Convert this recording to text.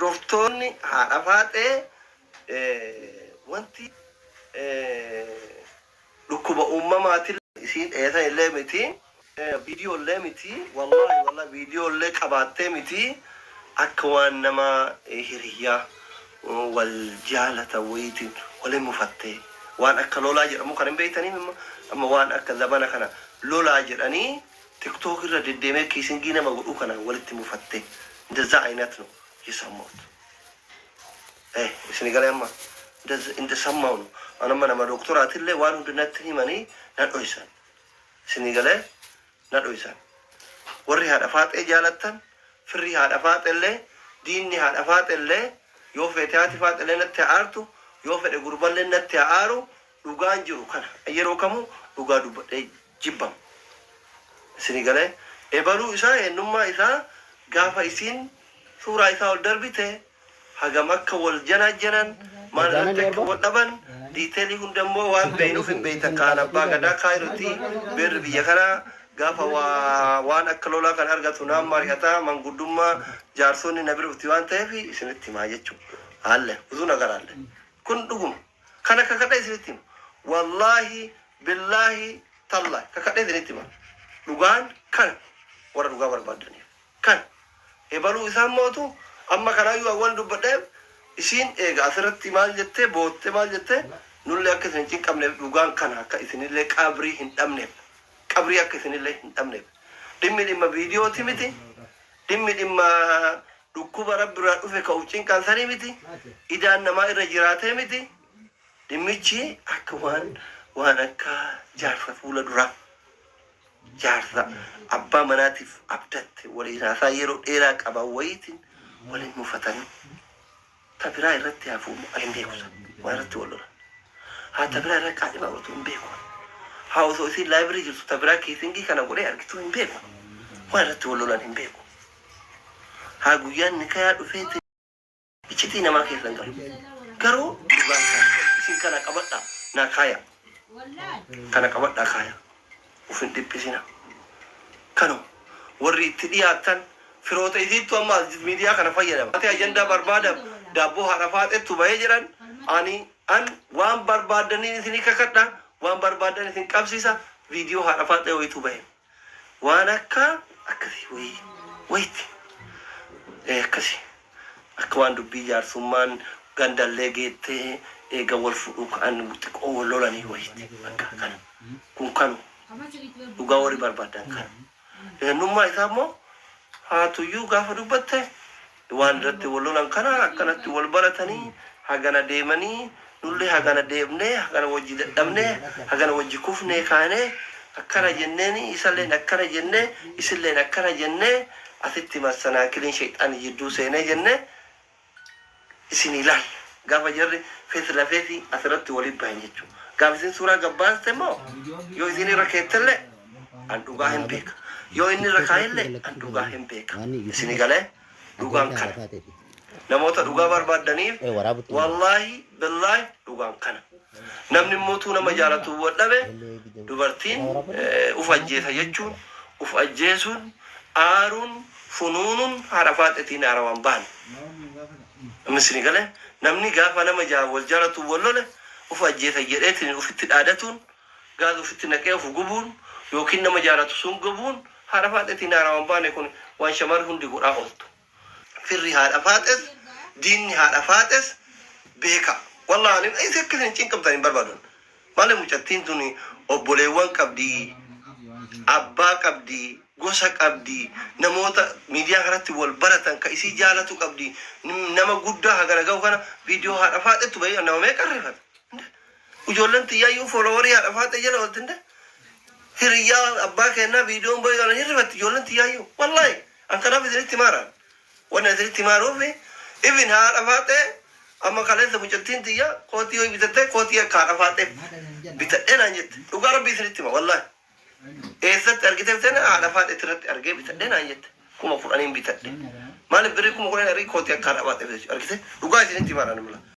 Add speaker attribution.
Speaker 1: Hordoftoonni haadha Faaxee wanti dhukkuba uumamaatiin isiin dheetan illee miti, viidiyoo illee miti, wallahi wallahi viidiyoo illee qabaattee miti. Akka waan nama hiriyyaa wal jaalata wayiitiin waliin mufattee, waan akka lolaa jedhamu kan hin beektanii amma, waan akka zabana kana lolaa jedhanii TikTok irra deddeemee kissing nama godhuu kana walitti mufattee እንደዛ አይነት ነው የሰማሁት። Isin galee amma እንደሰማው ነው። Anamma nama doktoraatillee waan hundinatti himanii na dhoysan. Isin galee na dhoysan. Warri haadha Faaxee jaalattan, firri haadha Faaxellee, diinni haadha Faaxellee, yoo feete haati Faaxellee natti haa aartu, yoo fedhe gurballee natti haa aaru, dhugaan jiru kana. Yeroo kamuu dhugaa dubbadhee jibbama. Isin galee ebaluu isaa, eenyummaa isaa, gaafa isiin suuraa isaa ol darbite, hagam akka wal janaajanan, maal irratti akka wal dhaban, detail hundammoo waan beeynuuf hin beeytan. Kaan abbaa gadaa kaayiroti beerri biyya kanaa gaafa waa waan akka lolaa kan argatu naan mari'ataa, manguddummaa jaarsonni na bira dhufti waan ta'eef isinitti himaa jechuudha. Haalle ብዙ ነገር አለ. Kun dhuguma. Kana kakadha isinitti hima. Wallaahi, billaahi, tallaahi kakadha isinitti hima. Dhugaan kana, warra dhugaa barbaadaniif. Kan ebaluu isaan mootu amma kanaayyuu awwal dubbadheef isiin eega asirratti maal jettee boottee maal jettee, nullee akka isin hin cinqabneef, dhugaan kana akka isinillee qabrii hin dhabneef, qabrii akka isinillee hin dhabneef. Dhimmi dhimma viidiyooti miti, dhimmi dhimma dhukkuba Rabbi irraa dhufe ka'uuf cinqaan sanii miti, idaan namaa irra jiraatee miti. Dhimmichi akka waan akka jaarsa fuula duraa, jaarsa abbaa manaatiif abdatte waliin haasaa yeroo dheeraa qaban wayiitiin waliin mufatanii, ta biraa irratti hafuu hin beeku, waan irratti wal lolan. Haa ta biraa irra qaadhima ooltu hin beeku. Haa osoo isiin live jirtu ta biraa kissing kana godhee argitu hin beeku. Waan irratti wal lolan hin beeku. Haa guyyaan nikayaa dhufee iccitii namaa keessa hin galu. Garuu dhugaan kana isin kana qabadhaa naa kaaya. Kana qabadhaa kaaya. Uf hin dhiphisina. Kanuma warri itti dhiyaatan firoota isiittu amma miidiyaa kana fayyadama. Ati ajandaa barbaada daabboo haadha Faaxettu bahee jedhan. Ani an waan barbaadaniin isinii kakadha, waan barbaadan isin qabsiisa, viidiyoo haadha Faaxee wayitu bahe. Waan akka akkasii wayii wayitti. Akkasii. Akka waan dubbii jaarsummaan gandallee geettee eega wal fudhuu ka'an xiqqoo wal lolanii wayitti. Bakka kana. Kun kanu. Dhugaa warri barbaadan kana. Eenyummaa isaa immoo haatuyyuu gaafa dubbatte, waan irratti wal lolan kana akkanatti wal baratanii hagana deemanii, nullee hagana deemnee, hagana wajji dadhabnee, hagana wajji kufnee kaanee, akkana jenneeni, isalleen akkana jennee, isilleen akkana jennee, asitti massanaakiliin sheexaanii jidduu seenee jennee isin ilaal. Gaafa jarri face la face asirratti waliin bahan jechuudha. Gaafa isin suuraa gabbaaste immoo, yoo isin irra keettellee an dhugaa hin beeka. Yoo inni irra kaa'ellee an dhugaa hin beeka. Isin galee dhugaan kana. Namoota dhugaa barbaaddaniif, wallaahi billaahi dhugaan kana. Namni mootuu nama jaalatu wal dhabe, dubartiin uf ajjeesa jechuun, uf ajjeesuun, aaruun, funuunuun haadha Faaxetiin haarawaan baane. Namni isin galee namni gaafa nama wal jaalatu wal lole uf ajjeesa jedheetiin ufitti dhaadatuun, gaaz ufitti naqee uf gubuun yookiin nama jaalatu sun gubuun haadha Faaxetiin haarawaan baane. Kun waan shamarri hundi godhaa ooltu. Firri haadha Faaxes, diinni haadha Faaxes beeka. Wallaahi ani isa akka isin cinqamtan hin barbaadan. Maali, mucattiin tuni obboleewwan qabdi, abbaa qabdi, gosa qabdi, namoota miidiyaa kanatti wal baratan ka isii jaalatu qabdi. Nama guddaa hagana gahu kana viidiyoo haadha Faaxettu bahee nama meeqa rifata. Ijoolleen xiyyaayyuu follower haadha Faaxee jala oolti hinde. Hiriyyaa abbaa kennaa viidiyoon bahee kana hin rifatti ijoolleen xiyyaayyuu. Wallaahi an kanaaf isinitti himaaraan. Wanni asirratti himaaruufi ibin haadha Faaxee amma kaleessa mucattiin tiyya kootii ho'i bitattee, kootii akka haadha Faaxee bitadhee naan jette. Dhugaa Rabbii isinitti hima, wallaahi. Eessatti argitee bitee? Haadha Faaxee irratti argee bitadhee naan jette. 10,000n bitadhe. Maaliif birrii 10,000 argee kootii akka haadha Faaxee bitachuu argite? Dhugaa isinitti himaaraan mula.